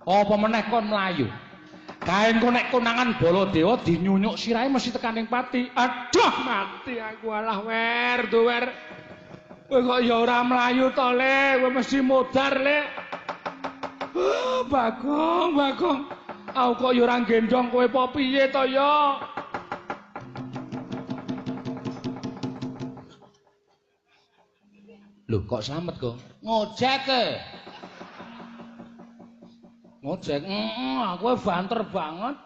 Apa meneh kon mlayu? Kae engko nek konangan Baladewa dinyunyuk sirahe mesti tekan ning pati. Aduh, mati aku alah wer, duwer. Kowe kok ya ora mlayu to, Le? Kowe mesti modar, Le. Bagong, Bagong. Aku kok ya ora gendong kowe apa piye to ya? Lho, kok slamet, Gong? Ngojek e. Ngojek, aku banter banget.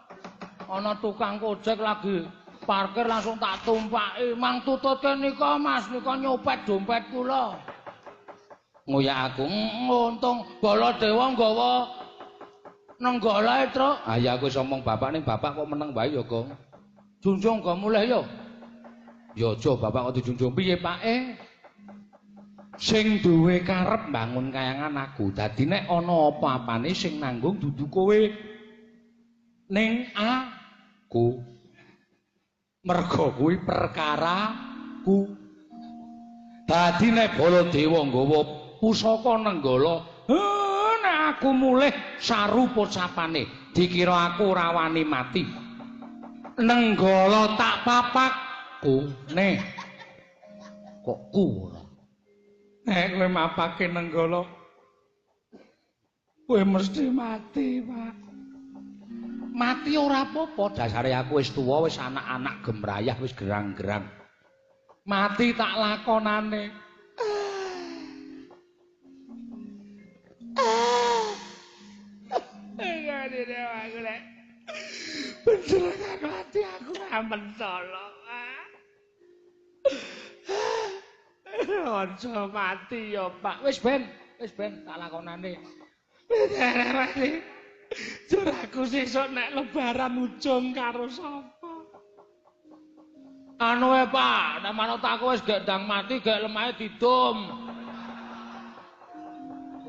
Ana tukang kojek lagi parkir langsung tak tumpaki. Mang tututke nika, Mas, nika nyopet dompet kula. Ngoyak aku, untung Baladewa nggawa Nenggala e, Truk. Ah ya aku wis omong bapak ning bapak kok meneng wae ya, Gong. Junjung go mulih ya. Ya aja bapak kok dijunjung piye, Pak e? Sing duwe karep mbangun kayangan aku. Dadi nek ana apa-apane sing nanggung dudu kowe. Ning aku. Mergo kuwi perkaraku. Dadi nek Baladewa nggawa pusaka Nenggala, nek aku mulih saru pocapane, dikira aku ora wani mati. Nenggala tak papakku ne. Kok ku ora? Nek kowe mapake Nenggala, kowe mesti mati, Pak. Mati ora apa-apa, dasare aku wis tuwa, wis anak-anak gemrayah, wis gerang-gerang. Mati tak lakonane. Bener aku ati aku ngamen solo, Pak. Aja mati ya, Pak. Wis ben tak lakonane. Mati. Jur aku sesuk nek lebaran ujung karo sapa? Anu e, Pak, nek manut aku wis gek ndang mati, gek lemahe didum.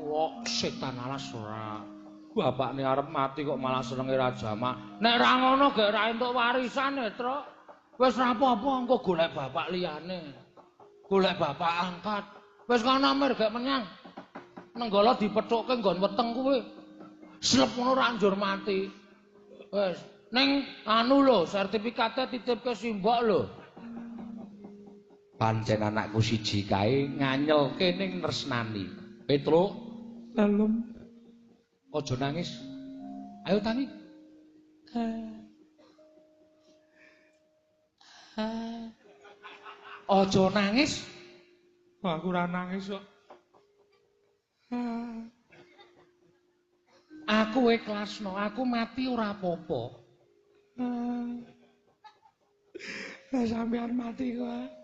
Wok setan alas ora. Bapakne arep mati kok malah senenge ra jamak. Nek ra ngono gek ra entuk warisan e, Truk. Wis ra apa-apa engko golek bapak liyane. Golek bapak angkat. Wis ngono mir gek menyang. Nenggala dipethukke nggon weteng kuwi. Slep ngono ra njur mati. Wis ning anu lho, sertifikate titipke simbok lho. Pancen anakku siji kae nganyelke ning tresnani. Petruk, dalem. Aja nangis. Ayo tangi. Aja nangis. Wah, aku ora nangis kok. Aku ikhlasno, aku mati ora apa-apa. Lah sampean mati kok.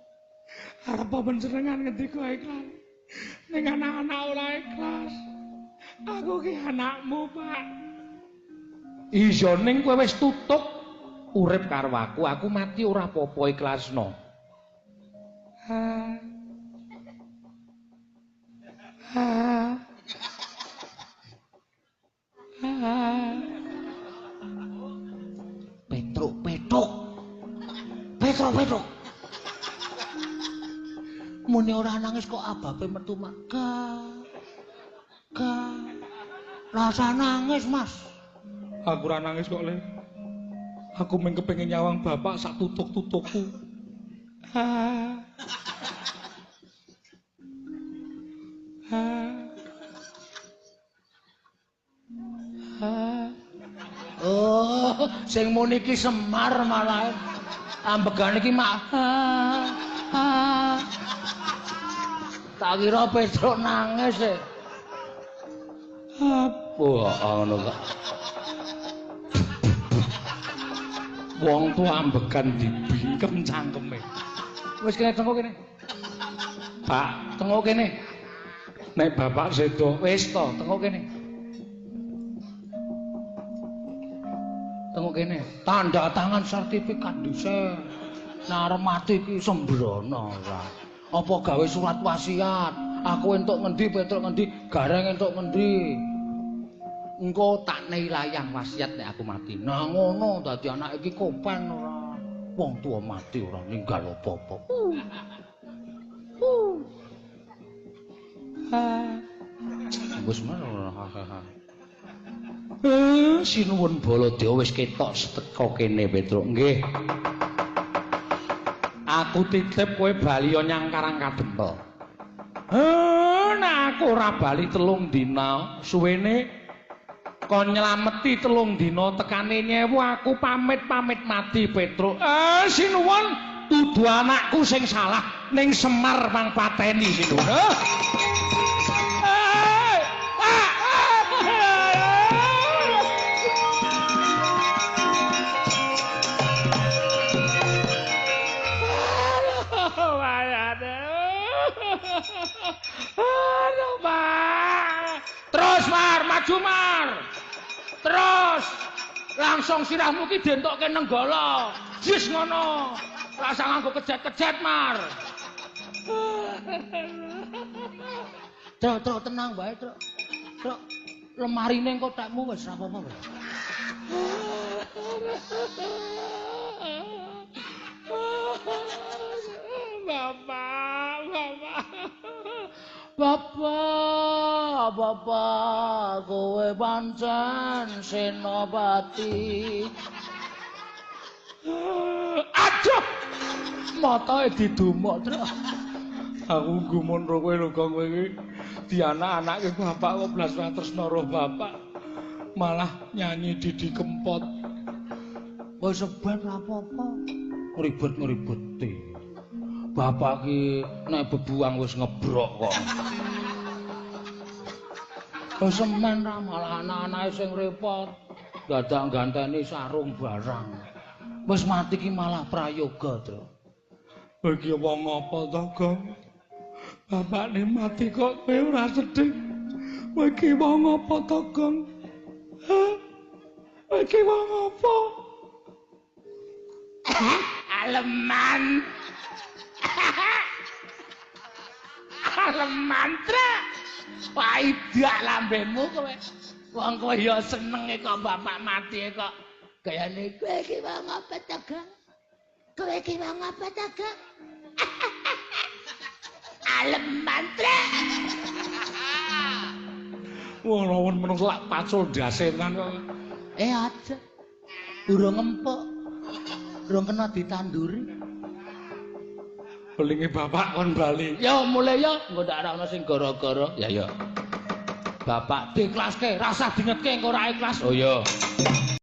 Arep panjenengan ngendika ikhlas. Ning anak-anak ora ikhlas. Aku ki anakmu, Pak. Iya ning kowe wis tutuk urip karo aku, aku mati ora apa-apa ikhlasno. Petruk, Petruk. Petruk, Petruk. Muni ora nangis kok ababe metu mak. Ga. Ga. Rasa nangis, Mas. Aku ora nangis kok, Le. Aku mung kepengin nyawang bapak sak tutuk-tutukku. Oh, sing muni iki Semar malah. Ambegane iki mak. Tak kira Petruk nangis e. Apa ngono kok. Wong tuwa ambegan dibingkem cangkeme. Wis kene tengok kene. Pak, tengok kene. Nek bapak sedo, wis to, tengok kene. Tengok kene. Tanda tangan sertifikat dhisik. Nek arep mati iki sembrono ora. Apa gawe surat wasiat? Aku entuk ngendi, Petruk ngendi, Gareng entuk ngendi. Engko tak nei layang wasiat nek aku mati. Nah ngono dadi anak iki kopen ora. Wong tuwa mati ora ninggal apa-apa. Wis ora. Sinuwun Baladewa wis ketok teka kene Petruk. Nggih. Aku titip kowe bali nyang Karang Kadempel. Nek aku ora bali 3 dina, suwene kon nylameti 3 dina tekane nyewu aku pamit-pamit mati Petruk. Sinuwun dudu anakku sing salah ning Semar pang pateni sinuwun. Aduh, Mar. Terus, Mar, maju, Mar. Terus langsung sirahmu ki dientokke Nenggala. Jis ngono. Rasa nganggo kejet-kejet, Mar. Truk, truk tenang wae, Truk. Truk, lemarine engko tekmu wis ora apa-apa. Bapak, bapak. Bapak, bapak, kowe pancen senopati. Aduh, matae didumok, Truk. Aku gumun ro kowe lho, Gong, kowe iki dianak-anake bapak kok blas ora tresna ro bapak. Malah nyanyi Didi Kempot. Wis ben ora apa-apa. Ngribet-ngribeti. Bapak ki nek bebuang wis ngebrok kok. Wis semen ra malah anak-anake sing repot. Dadak ganteni sarung barang. Wis mati ki malah prayoga, Truk. Kowe iki wong apa to, Gong? Bapakne mati kok kowe ora sedih. Kowe iki wong apa to, Gong? Hah? Kowe iki wong apa? Aleman. Aleman, Truk. Waidak lambemu kowe. Wong kowe ya seneng kok bapak mati kok. Gayane kowe iki wong apa to, Gong? Kowe iki wong apa to, Gong? Aleman, Truk. Wong rawon menungso lak pacul ndase tenan kok. Aja. Durung ngempuk. Durung kena ditanduri. Belinge bapak kon bali. Ya mulai ya, engko ndak ora ana sing gara-gara. Ya ya. Bapak diiklaske, rasah dingetke engko ora ikhlas. Oh iya.